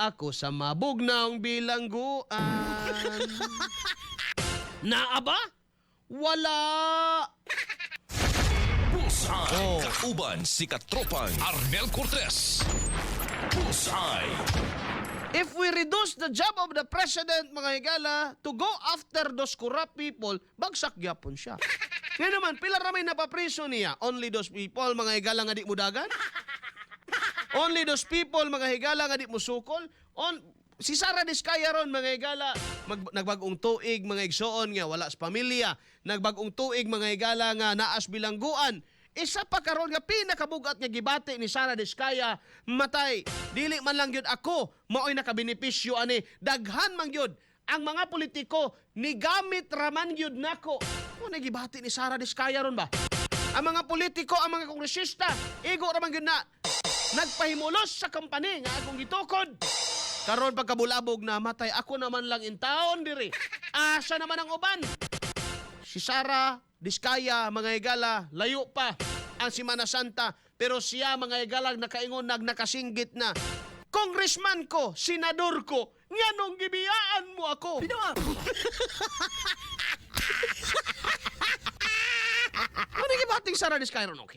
Ako sa mabugnawng bilangguan. Naa ba? Wala. Bullseye. Oh. Kauban si Katropang Arnel Cortez. Bullseye. If we reduce the job of the president, mga higala, to go after those corrupt people, bagsak gyapon siya. Ngayon naman, pila ra may napapriso niya? Only those people, mga higala, nga di mo dagan? Only those people, mga higala, nga di mo sukol? On, si Sara Diskaya ron, mga higala, nagbag-ong tuig, mga igsoon, nga wala sa pamilya. Nagbag-ong tuig, mga higala, nga naas bilangguan. Isa pa karon nga pinakabugat nga gibati ni Sara Diskaya, matay, dili man lang gyud ako maoy nakabenepisyo ani, daghan man gyud ang mga politiko ni gamit raman gyud nako. Mo na gibati ni Sara Diskaya ron ba? Ang mga politiko, ang mga kongresista, igo raman gyud na nagpahimulos sa company nga akong gitukod. Karon pagkabulabog na matay, ako naman lang in town diri. Asa naman ang uban? Si Sara Diskaya, mga higala, layo pa ang Simana Santa, pero siya, mga higala, nakaingon nag nakasinggit na, "Congressman ko, senador ko, nganong gibiyaan mo ako?" Ano gibating Sara Diskaya ron? Okay.